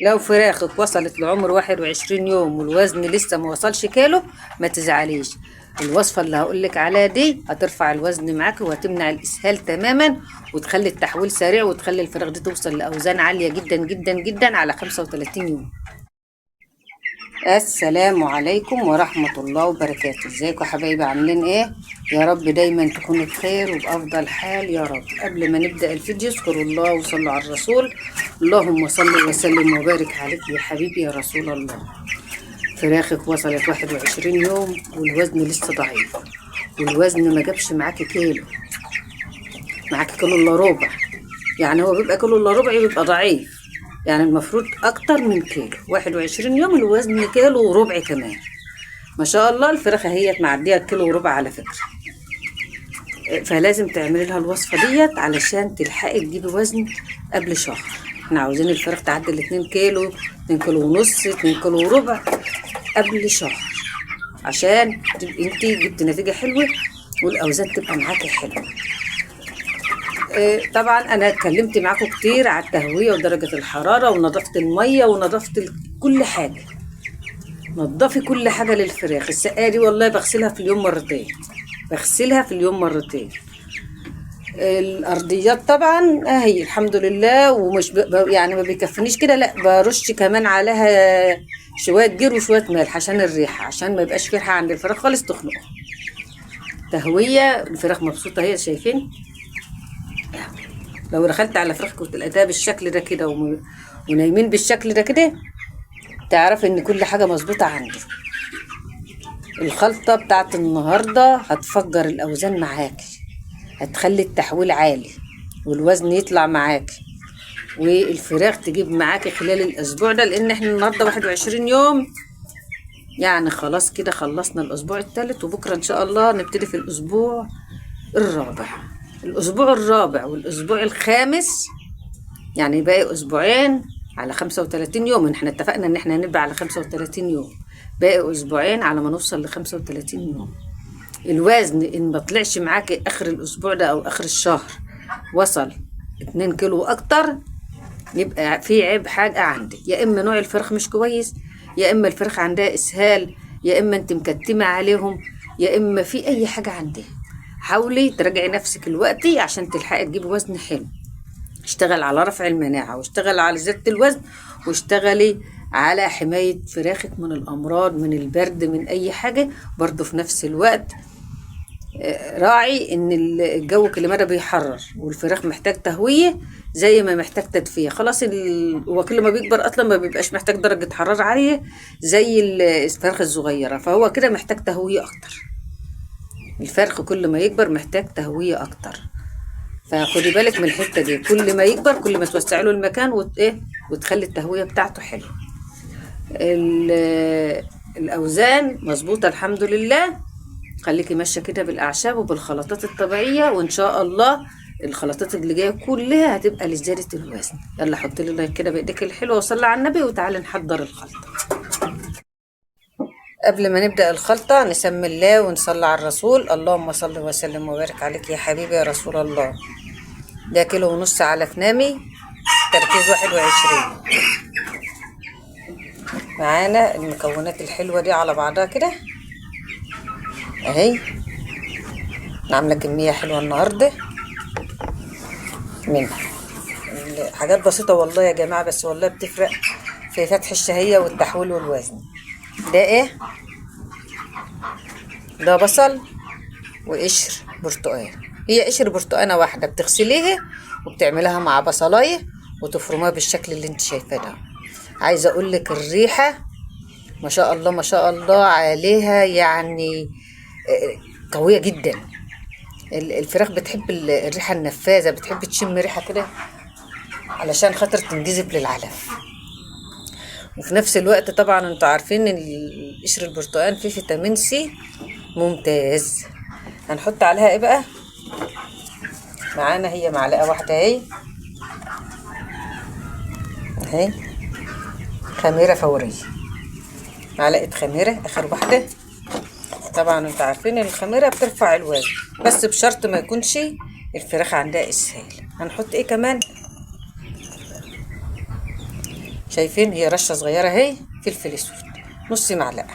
لو فراخك وصلت لعمر 21 يوم والوزن لسه ما وصلش كيلو ما تزعليش، الوصفة اللي هقولك عليها دي هترفع الوزن معاك وهتمنع الإسهال تماما وتخلي التحويل سريع وتخلي الفراخ دي توصل لأوزان عالية جدا جدا جدا على 35 يوم. السلام عليكم ورحمة الله وبركاته. ازيكم يا حبايبي، عاملين ايه؟ يا رب دايما تكونوا بخير وبأفضل حال يا رب. قبل ما نبدأ الفيديو اذكروا الله وصلوا على الرسول، اللهم صل وسلم وبارك عليك يا حبيبي يا رسول الله. فراخك وصلت 21 يوم والوزن لسه ضعيف، والوزن ما جابش معاكي كيلو، معاكي كيلو الا ربع، يعني هو بيبقى كيلو الا ربع بيبقى ضعيف، يعني المفروض اكتر من كيلو. 21 يوم الوزن كيلو وربع كمان، ما شاء الله الفراخه هي معدية كيلو وربع على فكرة. فلازم تعملي لها الوصفة ديت علشان تلحقي تجيبي وزن قبل شهر. احنا عاوزين الفراخ تعدي ال 2 كيلو، 2 كيلو ونص، 2 كيلو وربع قبل شهر، عشان تبقي انت جبتي نتيجة حلوة والاوزان تبقى معاكي حلوة. طبعا انا اتكلمت معاكم كتير على التهويه ودرجة الحرارة ونظافه المية ونظافه كل حاجة. نظفي كل حاجة للفراخ. السقاية دي والله بغسلها في اليوم مرتين، بغسلها في اليوم مرتين. الارضيات طبعا اهي الحمد لله، ومش يعني ما بيكفنيش كده، لا برش كمان عليها شوية جير وشوية ملح عشان الريحة، عشان ما يبقاش في ريحه عند الفراخ خالص تخنقها. تهوية الفراخ مبسوطة اهي، شايفين؟ لو دخلت على فراخك وتلقيتها بالشكل ده كده ونايمين بالشكل ده كده، تعرف ان كل حاجة مظبوطة عندك. الخلطة بتاعت النهارده هتفجر الاوزان معاكي، هتخلي التحويل عالي والوزن يطلع معاكي، والفراخ تجيب معاكي خلال الاسبوع ده، لان احنا النهارده 21 يوم، يعني خلاص كده خلصنا الاسبوع الثالث، وبكره ان شاء الله نبتدي في الاسبوع الرابع. الاسبوع الرابع والاسبوع الخامس يعني باقي اسبوعين على 35 يوم. احنا اتفقنا ان احنا هنبقى على 35 يوم، باقي اسبوعين على ما نوصل ل 35 يوم. الوزن ان ما طلعش معاكي اخر الاسبوع ده او اخر الشهر وصل 2 كيلو واكتر، يبقى في عيب حاجة عندك، يا اما نوع الفراخ مش كويس، يا اما الفراخ عندها اسهال، يا اما انت مكتمه عليهم، يا اما في اي حاجة عندها. حاولي تراجعي نفسك دلوقتي عشان تلحقي تجيبي وزن حلو. اشتغل على رفع المناعة، واشتغل على زيادة الوزن، واشتغلي على حماية فراخك من الأمراض، من البرد، من أي حاجة. برضو في نفس الوقت راعي إن الجو كل مرة بيحرر، والفراخ محتاج تهوية زي ما محتاج تدفئة. خلاص هو كل ما بيكبر أصلا ما بيبقاش محتاج درجة حرارة عالية زي الفراخ الصغيرة، فهو كده محتاج تهوية أكتر. الفرخ كل ما يكبر محتاج تهوية أكتر، فخدي بالك من الحتة دي. كل ما يكبر كل ما توسعي له المكان وتخلي التهوية بتاعته حلوة. الأوزان مظبوطة الحمد لله. خليكي ماشية كده بالأعشاب وبالخلطات الطبيعية، وإن شاء الله الخلطات اللي جاية كلها هتبقى لزيادة الوزن. يلا حطي لي لايك كده بإيدك الحلوة وصلي على النبي، وتعالي نحضر الخلطة. قبل ما نبدأ الخلطة نسمي الله ونصلي على الرسول، اللهم صل وسلم وبارك عليك يا حبيبي يا رسول الله. ده كيلو ونص على فنامي، تركيز 21. معانا المكونات الحلوة دي على بعضها كده اهي. عاملة كمية حلوة النهاردة منها، حاجات بسيطة والله يا جماعة، بس والله بتفرق في فتح الشهية والتحويل والوزن. ده ايه؟ ده بصل وقشر برتقال. هي قشر برتقانة واحدة بتغسليها وبتعملها مع بصلاية وتفرميها بالشكل اللي انت شايفاه ده. عايزة اقول لك الريحة ما شاء الله ما شاء الله عليها، يعني قوية جدا. الفراخ بتحب الريحة النفاذة، بتحب تشم ريحة كده علشان خاطر تنجذب للعلف. وفي نفس الوقت طبعا انتوا عارفين ان قشر البرتقال فيه فيتامين سي ممتاز. هنحط عليها ايه بقى؟ معانا هي معلقة واحدة اهي، اهي خميرة فورية، معلقة خميرة اخر واحدة. طبعا انتوا عارفين الخميرة بترفع الوزن، بس بشرط ما يكونش الفراخ عندها اسهال. هنحط ايه كمان؟ شايفين هي رشه صغيرة اهي فلفل اسود، نص معلقه،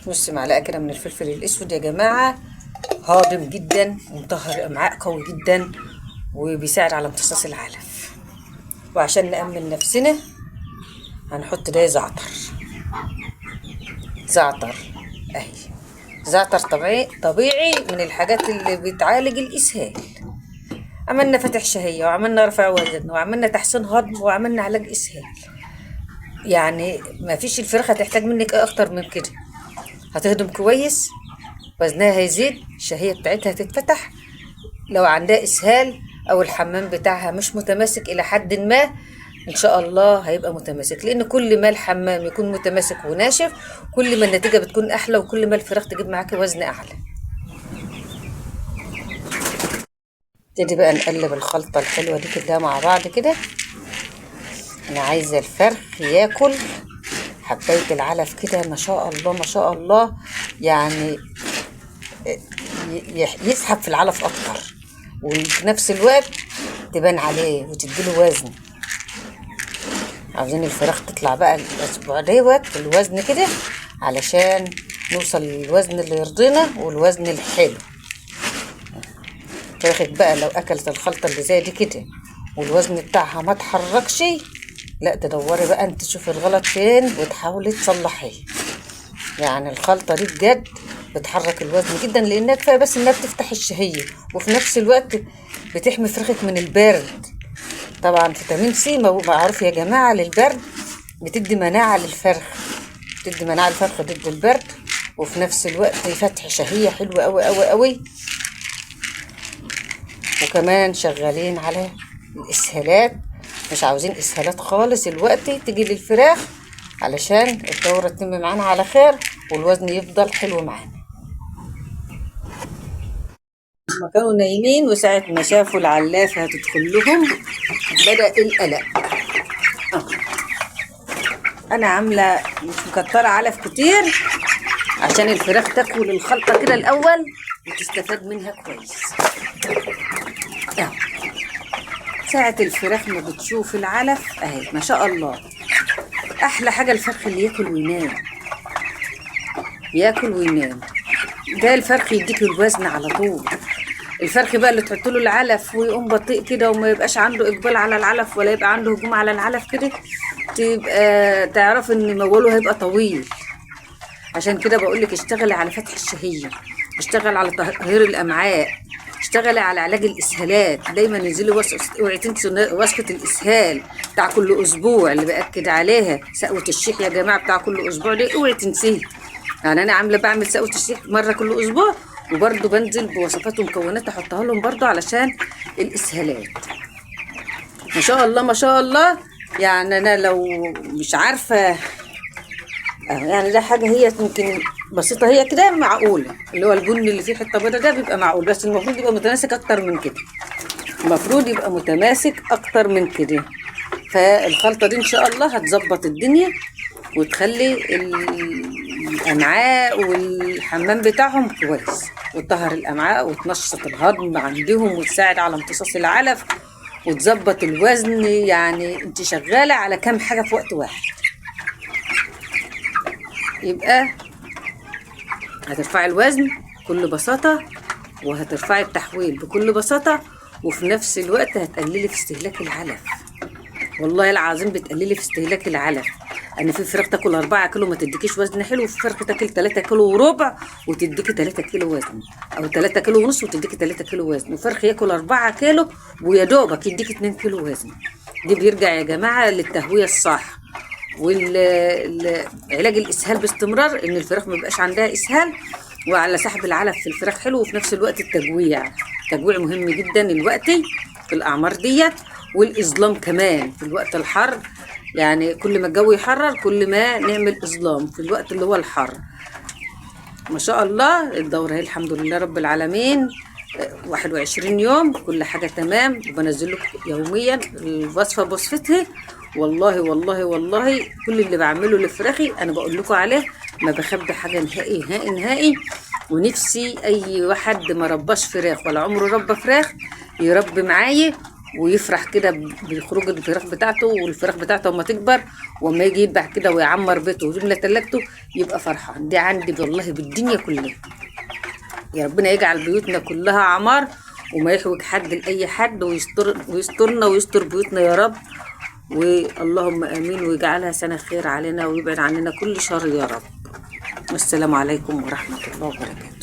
نص معلقه كده من الفلفل الاسود يا جماعة. هاضم جدا ومطهر امعاء قوي جدا، وبيساعد على امتصاص العلف. وعشان نأمن نفسنا هنحط ده زعتر، زعتر اهي، زعتر طبيعي من الحاجات اللي بتعالج الاسهال. عملنا فتح شهية، وعملنا رفع وزن، وعملنا تحسين هضم، وعملنا علاج اسهال. يعني ما فيش الفراخ هتحتاج منك ايه اكتر من كده. هتهضم كويس، وزنها هيزيد، الشهية بتاعتها هتتفتح. لو عندها اسهال او الحمام بتاعها مش متماسك الى حد ما، ان شاء الله هيبقى متماسك، لان كل ما الحمام يكون متماسك وناشف كل ما النتيجة بتكون احلى، وكل ما الفراخ تجيب معاكي وزن اعلى. نبتدي بقى نقلب الخلطة الحلوة دي كلها مع بعض كده. انا عايزه الفرخ ياكل حبايه العلف كده ما شاء الله ما شاء الله، يعني يسحب في العلف اكتر، وفي نفس الوقت تبان عليه وتديله وزن. عاوزين الفراخ تطلع بقى الاسبوع دوت في الوزن كده، علشان نوصل للوزن اللي يرضينا والوزن الحلو. فراخك بقى لو اكلت الخلطة اللي زي دي كده والوزن بتاعها ما اتحركش، لا تدوري بقى انت تشوفي الغلط فين وتحاولي تصلحيه. يعني الخلطة دي بجد بتحرك الوزن جدا، لانها كفاية بس انها بتفتح الشهية، وفي نفس الوقت بتحمي فراخك من البرد. طبعا فيتامين سي معروف يا جماعة للبرد، بتدي مناعة للفرخ، بتدي مناعة للفرخ ضد البرد، وفي نفس الوقت فتح شهية حلوة قوي قوي قوي. وكمان شغالين على الاسهالات، مش عاوزين اسهالات خالص الوقت تيجي للفراخ، علشان الدورة تتم معانا على خير والوزن يفضل حلو معانا. هما كانوا نايمين، وساعة ما شافوا العلافة هتدخل لهم بدأ القلق. أنا عاملة مش مكترة علف كتير عشان الفراخ تاكل الخلطة كده الأول وتستفاد منها كويس. ساعة الفراخ ما بتشوف العلف أهي ما شاء الله. أحلى حاجة الفرخ اللي ياكل وينام، ياكل وينام، ده الفرخ يديك الوزن على طول. الفرخ بقى اللي تحط له العلف ويقوم بطيء كده وما يبقاش عنده اقبال على العلف ولا يبقى عنده هجوم على العلف كده، تبقى تعرف ان مواله هيبقى طويل. عشان كده بقول لك اشتغلي على فتح الشهية، اشتغل على تطهير الامعاء، اشتغلي على علاج الاسهالات. دايما انزلي اوعي تنسي وصفه الاسهال بتاع كل اسبوع اللي باكد عليها، سقوه الشيح يا جماعة بتاع كل اسبوع دي اوعي تنسيها. يعني انا عامله بعمل سقوه الشيح مرة كل اسبوع، وبرده بنزل بوصفات ومكونات احطها لهم برده علشان الاسهالات. ما شاء الله ما شاء الله. يعني انا لو مش عارفه، يعني ده حاجة هي يمكن بسيطة، هي كده معقولة، اللي هو البن اللي فيه حتة بيضة ده بيبقى معقول، بس المفروض يبقى متماسك اكتر من كده، المفروض يبقى متماسك اكتر من كده. فالخلطه دي ان شاء الله هتظبط الدنيا وتخلي الامعاء والحمام بتاعهم كويس، وتطهر الامعاء وتنشط الهضم عندهم وتساعد على امتصاص العلف وتظبط الوزن. يعني انت شغالة على كام حاجة في وقت واحد. يبقى هترفعي الوزن بكل بساطة، وهترفعي التحويل بكل بساطة، وفي نفس الوقت هتقللي في استهلاك العلف. والله العظيم بتقللي في استهلاك العلف. انا في فراخ تاكل 4 كيلو ما تديكيش وزن حلو، وفي فراخ تاكل 3 كيلو وربع وتديكي 3 كيلو وزن، او 3 كيلو ونص وتديكي 3 كيلو وزن، وفرخ ياكل 4 كيلو ويا دوبك يديكي 2 كيلو وزن. دي بيرجع يا جماعة للتهويه الصح والعلاج الاسهال باستمرار، ان الفراخ ما بيبقاش عندها اسهال، وعلى سحب العلف في الفراخ حلو، وفي نفس الوقت التجويع، التجويع مهم جدا الوقت في الاعمار ديت، والاظلام كمان في الوقت الحر. يعني كل ما الجو يحرر كل ما نعمل اظلام في الوقت اللي هو الحر. ما شاء الله الدورة هي الحمد لله رب العالمين 21 يوم كل حاجة تمام، وبنزل لكم يوميا الوصفة بوصفتها. والله والله والله كل اللي بعمله لفراخي انا بقول لكم عليه، ما بخبي حاجة نهائي نهائي نهائي. ونفسي اي واحد ما رباش فراخ ولا عمره ربى فراخ يربي معايا ويفرح كده بخروج الفراخ بتاعته، والفراخ بتاعته اما تكبر وما يجي يذبح كده ويعمر بيته ويملى تلاجته يبقى فرحان. دي عندي والله بالدنيا كلها. يا ربنا يجعل بيوتنا كلها عمار، وما يحوج حد لأي حد، ويسترنا ويستر بيوتنا يا رب، واللهم امين، ويجعلها سنة خير علينا ويبعد عننا كل شر يا رب. والسلام عليكم ورحمة الله وبركاته.